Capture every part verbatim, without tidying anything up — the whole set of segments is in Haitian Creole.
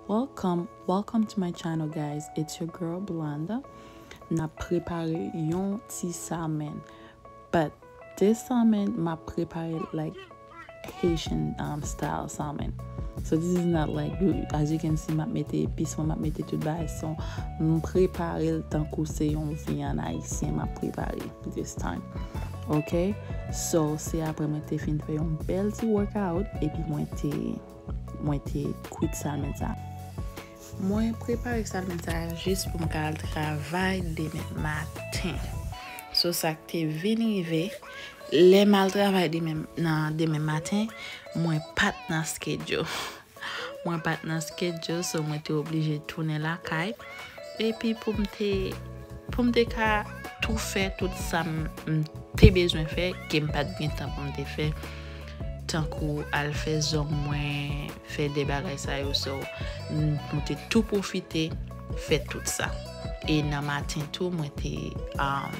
Welcome, welcome to my channel, guys. It's your girl Blonda. N ap prepare yon ti salmon. But this salmon, m ap prepare like Haitian um, style salmon. So this is not like, you, as you can see, m ap mete epis mwen, m ap mete tout bagay. So m prepare l tankou se yon vyann ayisyen m ap prepare this time. Ok? So se apre mwen te fin fè yon bèl ti workout epi mwen te mwen te kwit salmon sa. Mwen prepare salmon sa jis pou m ka al travay demen maten. So sa k te vin rive, lè m al travay demen, nan demen maten, mwen pa t nan schedule. Mwen pa t nan schedule, so mwen te oblije tounen lakay. Epi pou m te, pou m te ka tou fè tout sa m, m te bezwen fè, ke m pa t gen tan pou m te fè, tankou al fè zong mwen, fè de bagay sa yo, so m, mwen te tou pwofite fè tout sa. E nan maten tou, mwen te, um,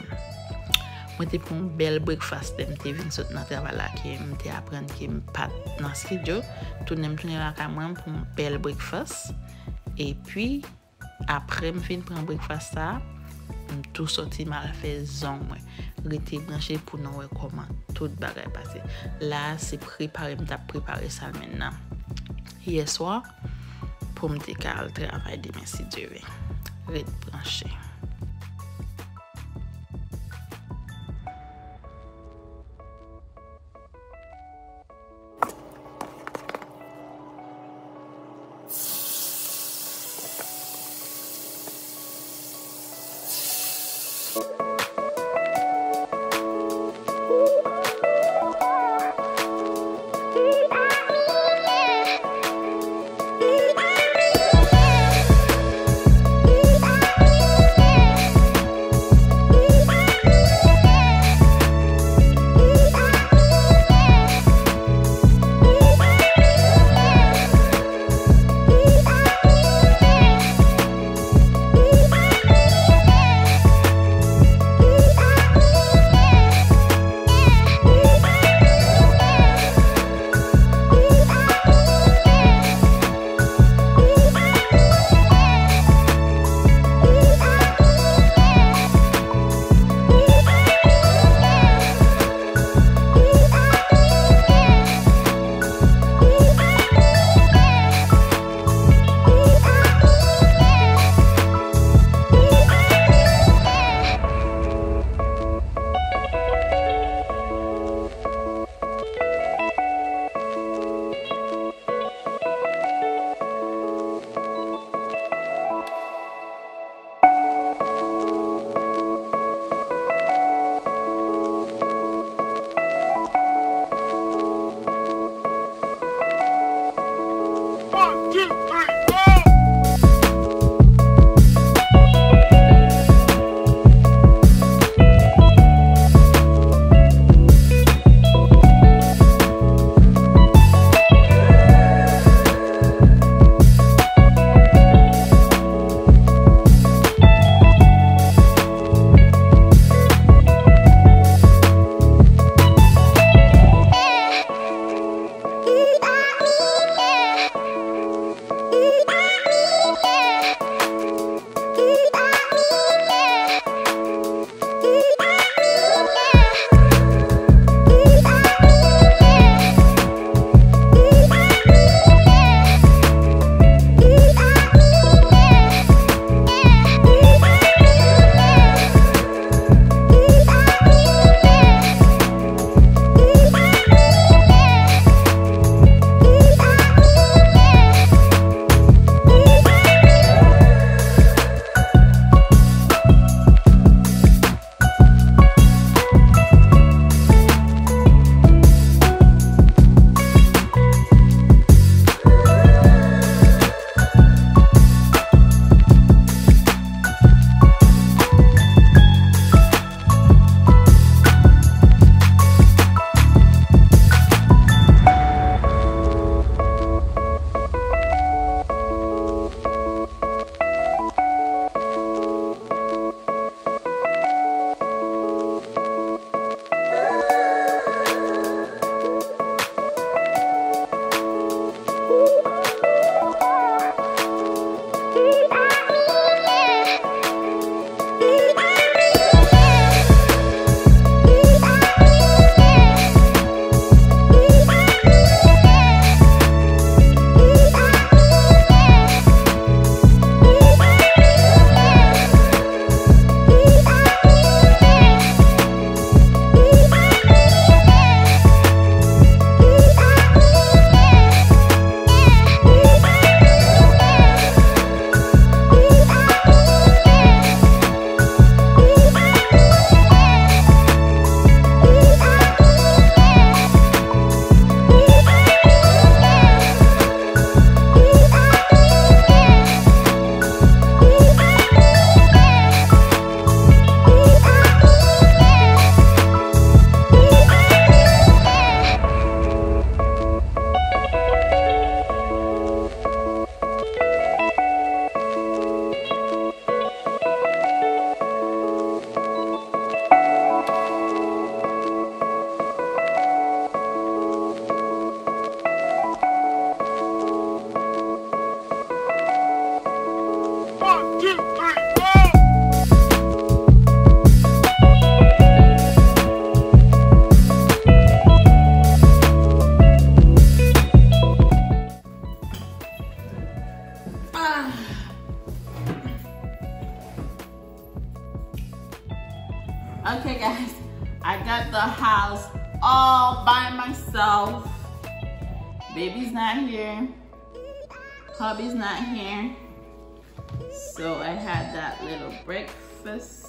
mwen te pran yon bèl breakfast lè m te vin sot nan travay la, ke m te aprann ke m pa t nan schedule. Tounen m tounen lakay mwen, m pran yon bèl breakfast. Epi, apre m fin pran breakfast sa, m tou sòti m al fè zong mwen. Rete branche pou nou wè kòman tout bagay pase. La, se prepare m t ap prepare salmon nan yèswa pou m te ka al travay demen si Dye vle. Ret branche. Ah. Okay, guys, I got the house all by myself. Baby's not here. Hubby's not here. So I had that little breakfast.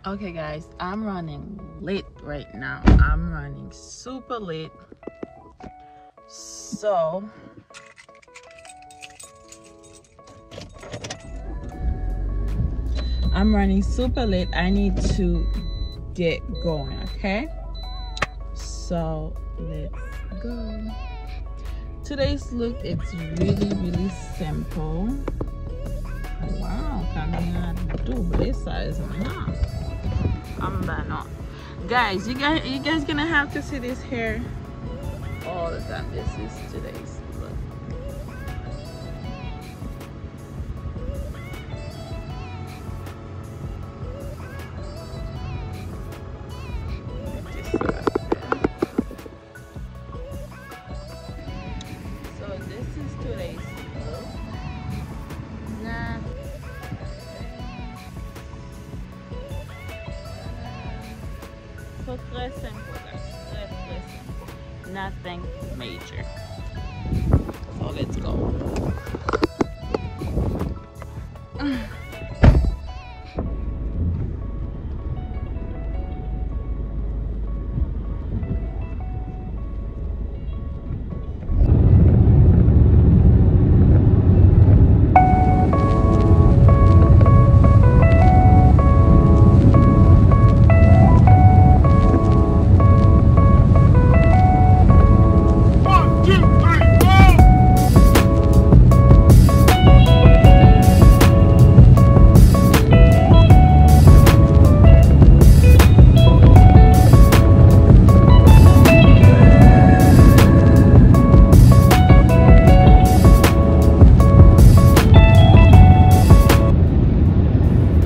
Okay, guys, I'm running late right now. I'm running super late. So, I'm running super late. I need to get going, okay? So, let's go. Today's look, it's really, really simple. Wow, kamera double size mwen. Anba non. Guys, you guys, you guys gonna have to see this hair all the time. This is today's look. So this is today's look. Nah. So trè senp, guys. Trè, trè senp. Nothing major. So let's go.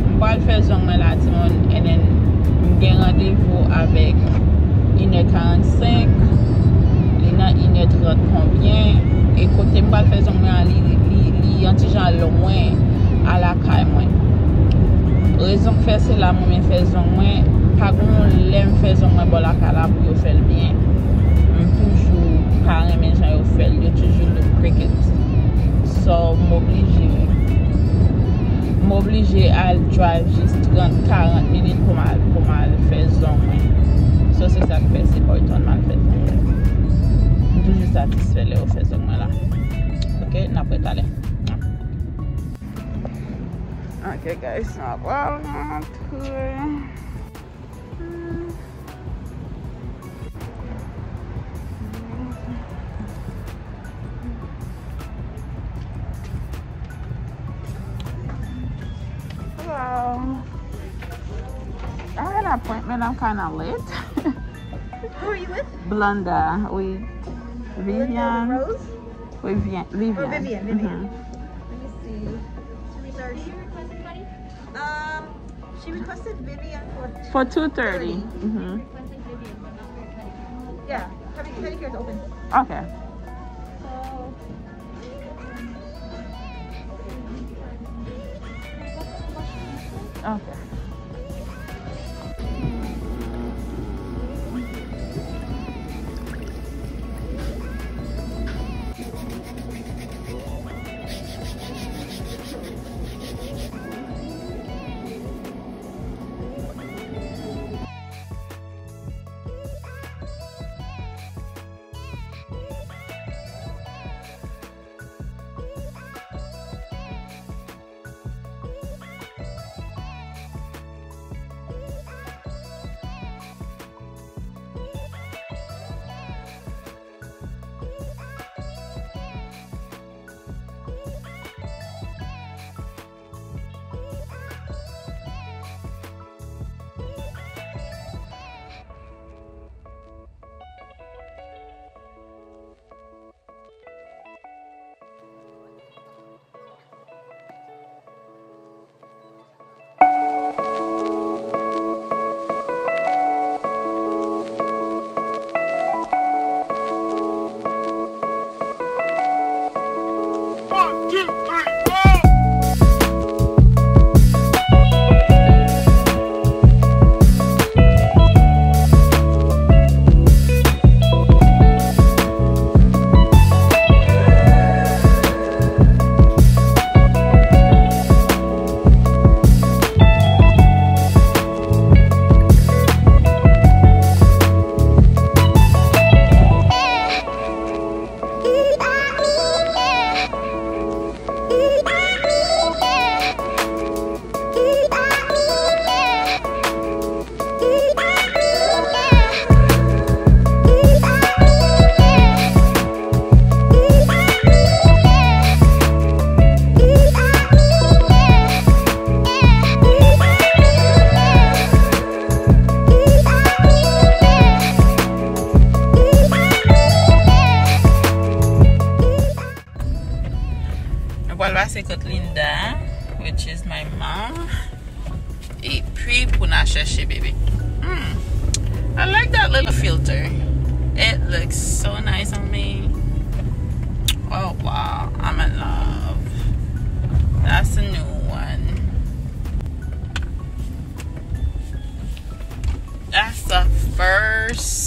M pral fè zong mwen la, timoun, and then m gen randevou avèk inè karannsenk, li nan inè trant konbyen, e kote m pral fè zong mwen an, li, li, li yon ti jan lwen a lakay mwen. Rezon k fè se la m renmen fè zong mwen, pa gen yon lè m fè zong mwen bò lakay la pou yo fè l byen. M toujou pa renmen jan yo fè l, yo toujou look crooked. So, m oblije, m oblije al drive jis trant, karant minit pou m al, pou m al fè zong mwen. So, se sa k fè se Boyton m al fè zong mwen. M toujou satisfè lè yo fè zong mwen la. Ok, n ap wè talè. Ok, guys, n ap rantre. Hello. I had an appointment. I'm kinda late. Who are you with? Blunda with Blunda Vivian. Rose? With Vivian. Vivian. Oh, Vivian, Vivian. Mm-hmm. Let me see. Two thirty? Um, she requested Vivian for For two thirty. Mm-hmm. Yeah, pedi- pedicure is open. Okay. So, okay. Se kot Linda, which is my mom. Epi pou n a chèche bebe. Hmm. I like that little filter. It looks so nice on me. Oh wow, I'm in love. That's a new one. That's the first